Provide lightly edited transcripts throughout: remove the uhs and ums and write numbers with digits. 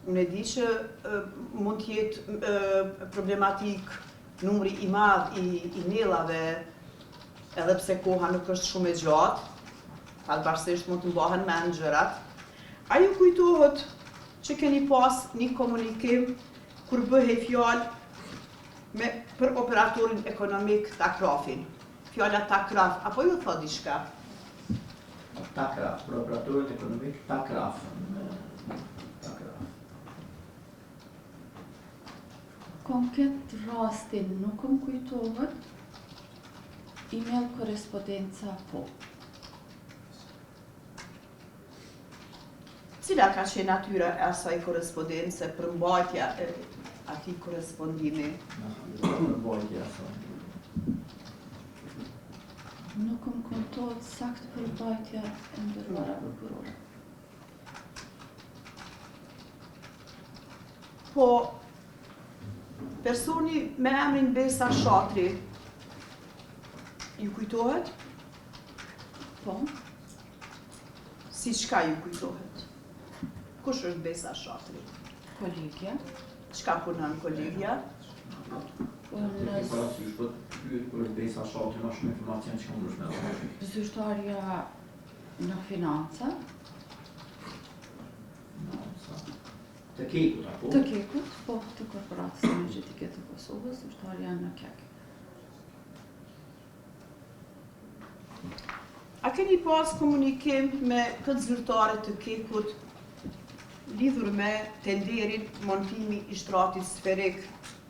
Unë e di që mund të jetë problematik numri i madh i emailave, edhe pse koha nuk është shumë e gjatë, fatbardhësisht mund të mbahen mend gjërat. A ju kujtohet që keni pas një komunikim kur bëhej fjalë me për operatorin ekonomik Takrafin? Fjala Takraf, apo ju thotë diçka? Takraf, për operatorin ekonomik Takraf. Takraf. Konkret rastin nuk më kujtohet, email korrespondenca po. Cila ka qenë natyra e asaj korrespondence, përmbajtja e atij korrespondimi? Përmbajtja e asaj. Nuk më kujtohet sakt përmbajtja e nderuara prokurore. Po, personi me emrin Besa Shatri, ju kujtohet? Po. Si çka ju kujtohet? Kush është Besa Shatri? Kolegja. Çka punon kolegja? Unë parasysh, po pyet për Besa Shatri ma shumë informacion që mundesh me dhënë. Zyrtarja në financa. Financa. Të KEK-ut, apo? Të KEK-ut, po, të Korporatës Energjetike të Kosovës, zyrtarja në KEK. A keni pas komunikim me këtë zyrtare të KEK-ut lidhur me tenderin montimi i shtratit sferik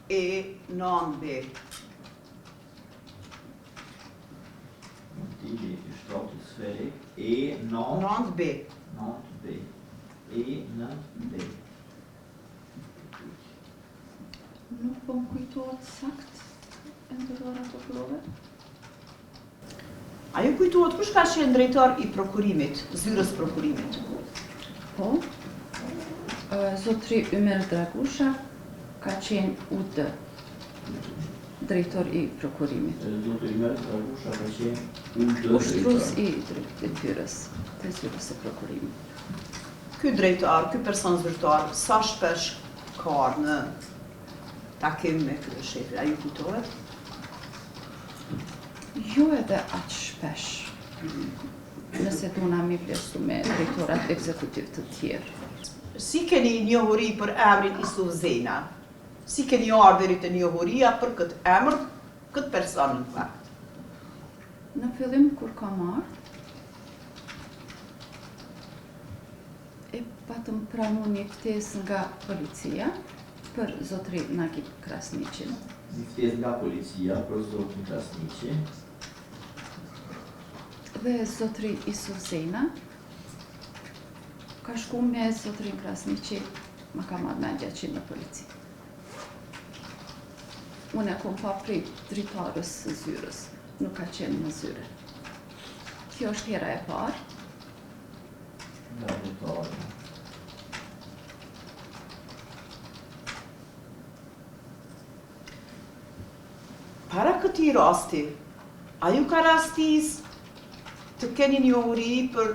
E9B? Montimi i shtratit sferik E9 9B. 9B. E9B. Nuk po më kujtohet sakt e nderuara prokurore. A ju kujtohet kush ka qenë drejtor i prokurimit, zyrës prokurimit? Po. Zotri Ymer Dragusha ka qenë UD, drejtor i prokurimit. Zotri Ymer Dragusha ka qenë UD drejtor. Ushtrues i detyrës të zyrës së prokurimit. Ky drejtor, ky person zyrtar, sa shpesh ka ardhur në takim me kryeshefin, a ju kujtohet? Jo edhe aq shpesh, nëse dona mi vlerësu me drejtorat ekzekutiv të tjerë. Si keni njohuri për emrin Isuf Zejna? Si keni ardhur deri te njohuria për këtë emër, këtë person në fakt? Në fillim kur kam ardhur, E patëm pranu një ftesë nga policia për zotri Nagip Krasniqin. Një ftesë nga policia për zotrin Krasniqi. Dhe zotri Isuf Zejna ka shku me zotrin Krasniqi, ma ka marrë mendja që në polici. Unë e kom pa prej dritares së zyrës, nuk ka qenë në zyre. Kjo është hera e parë. Nga dritarja. Para këtij rasti, a ju ka rastis të keni njohuri për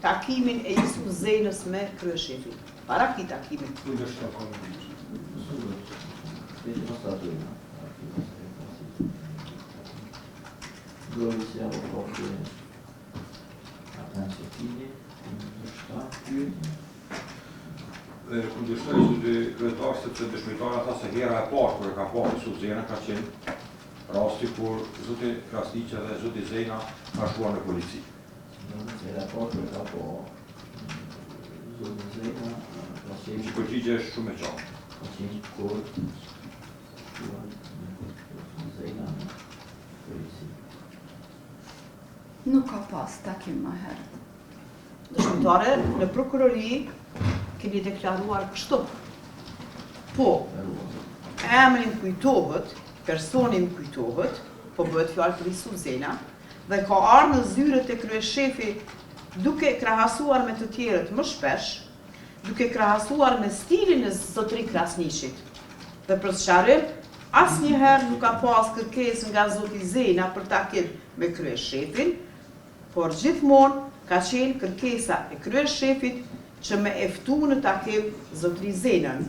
takimin e Isuf Zejnës me kryeshefin? Para këtij takimi. Kundërshto komentin. Mbrojtësi avokati Artan Çetini, kundërshton pyetjen. Dhe kundërshtoj zoti kryetar sepse dëshmitara tha se hera e parë kur e ka parë Isuf Zejna ka qenë rasti kur zoti Krasniqi dhe zoti Zejna ka shkuar në polici. Hera e parë kur e ka parë zoti Zejna ka qenë Që përgjigje është shumë e qartë. Ka qenë kur shkuan me Zejna në polici. Nuk ka pas takim më herët. Dëshmitare, në prokurori keni deklaruar kështu. Po, emri më kujtohet, personi më kujtohet, po bëhet fjalë për Isuf Zejna, dhe ka ardhur në zyre te kryeshefi duke krahasuar me të tjerët më shpesh, duke krahasuar me stilin e zotëri Krasniqit. Dhe për sqarim, asnjëherë nuk ka pas kërkesë nga zoti Zejna për takim me kryeshefin, por gjithmonë ka qenë kërkesa e kryeshefit që me e ftu në takim zotri Zenën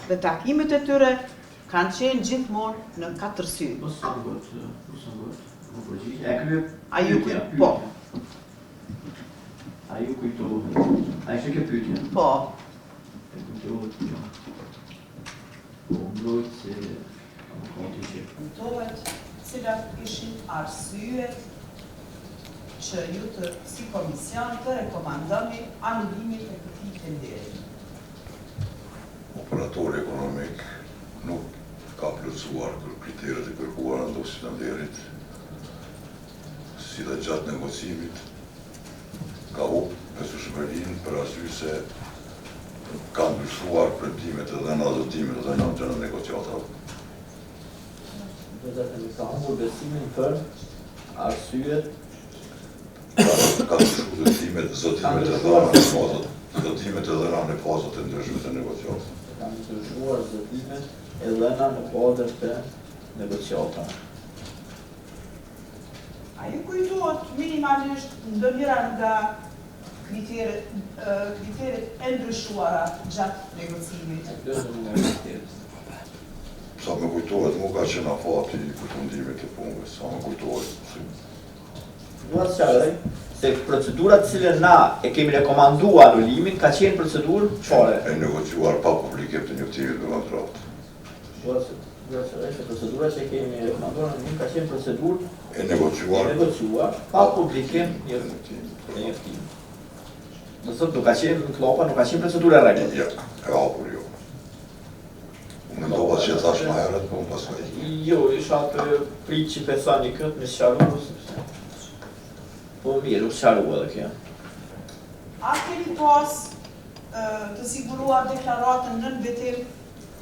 dhe takimet e tyre kanë qenë gjithmonë në katër sy. Mos u ngut, mos u ngut, më përgjigj. E krye A ju pyetja, kujt- po. pyetja. A ju kujtohet? A ishte kjo pyetja? Po. E kujtohet kjo. Po, mbrojt se avokati që Kujtohet cilat ishin arsyet që ju të si komision të rekomandoni anulimin e këtij tenderi. Operatori ekonomik nuk ka plotësuar kriteret e kërkuara në dosjen e tenderit, si dhe gjatë negocimit ka hup besueshmërinë për arsye se ka ndryshuar premtimet e dhëna dhe zotimet e dhëna gjatë negociatave. Do të themi ka humbur besimin për arsyet Ka ka ndryshuar zotimet, zotimet e dhëna në fazat, zotimet e dhëna në fazat e ndryshme të negociatave. Ka ndryshuar zotimet e dhëna në kuadër të negociatave. A ju kujtohet minimalisht ndonjëra nga kriteret kriteret e ndryshuara gjatë negocimit? Sa më kujtohet, mu ka qenë afati i përfundimit të punës, sa më kujtohet. Si... Dua të sqaroj se procedura të cilën na e kemi rekomanduar anulimin ka qenë procedurë çfarë? E negociuar pa publikim të njoftimit me kontratë. Dua të dua të sqaroj se procedura që kemi rekomanduar anulimin ka qenë procedurë e negociuar e negociuar pa publikim të njoftimit. Do të thotë nuk ka qenë në klapa, nuk ka qenë procedurë e rregullt. Jo, e hapur jo. Unë mendova që e thash më herët, po më paska ikë. Jo, isha të prit që pe thani këtë me sqaru, sepse Po mirë, u sqaru edhe kjo. A keni pas të siguruar deklaratën nën betim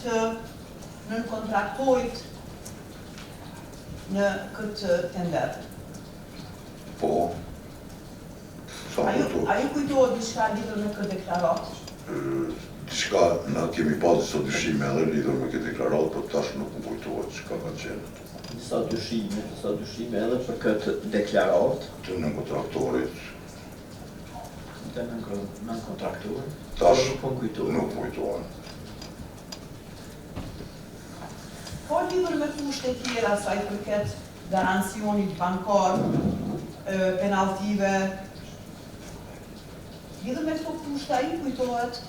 të nënkontraktorit në këtë tender? Po. Sa A ju, a ju kujtohet diçka lidhur me këtë deklaratë? Diçka, na kemi pas disa dyshime edhe lidhur me këtë deklaratë, por tash nuk më kujtohet çka ka qenë. Disa dyshime, disa dyshime edhe për këtë deklaratë. Të nënkontraktorit. Të nënkontraktorit. Tash nuk po më kujtohet. Nuk më kujtohen. Po lidhur me kushte tjera sa i përket garancionit bankar, penalltive, lidhur me këto kushte a ju kujtohet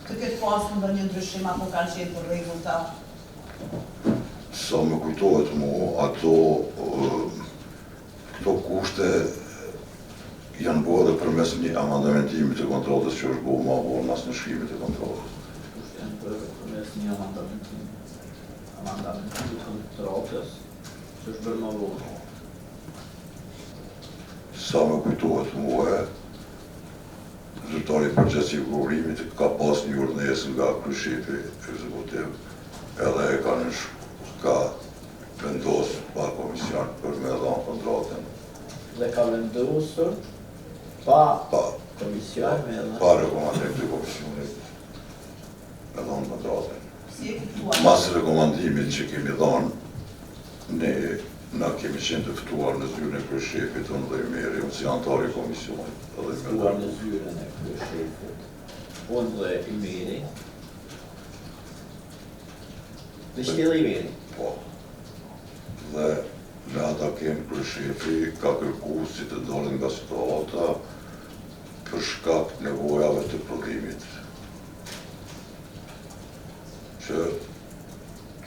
të ketë pasur ndonjë ndryshim apo kanë qenë të rregullta? Sa më kujtohet mu, ato këto kushte janë bo edhe përmes një amandamentimi të kontratës që është bo ma vonë mas nënshkrimit të kontratës. Kushte janë bërë përmes një amandamentimi, amandamentimi të kontratës që është bërë më vonë. Sa më kujtohet mua, zyrtari përgjegjës i prokurimit ka pas një urdhënesë nga kryeshefi ekzekutiv edhe e ka nënsh ka vendos pa komision për me dhanë kontratën. Dhe ka vendosur pa komision me dhanë. Pa rekomandim të komisionit me dhanë kontratën. Si e kuptuat? Mas rekomandimit që kemi dhanë, ne na kemi qenë të ftuar në zyrën e kryeshefit, unë dhe Ymeri, unë si anëtar i komisionit, edhe Ymeri. Ftuar në zyrën e kryeshefit, unë dhe Ymeri. Dhe që ti dhe Ymeri? Po. Dhe në atë takim kryeshefi ka kërku si të dalim nga situata për shkak nevojave të prodhimit. Që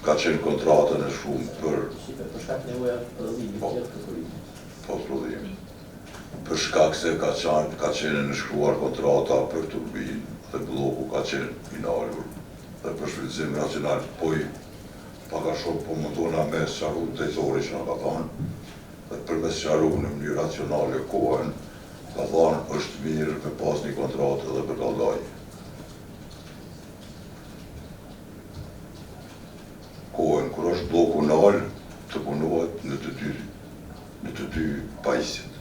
ka qenë kontrata e shumë për... Shqipe, për shkak nevojave të prodhimit, jo të prokurimit. Po, prodhimit. Për shkak se ka qenë, ka qenë e nënshkruar kontrata për turbinë dhe blloku ka qenë i nalur dhe për shfrytëzim racional po i pak a shumë po mundohna me sqaru drejtori që na ka thanë dhe për me sqaru në mënyrë racionale kohën ka thanë është mirë me pas një kontratë edhe për Kaldaj. Kohën kur është blloku nal të punohet në të dy në të dy pajisjet.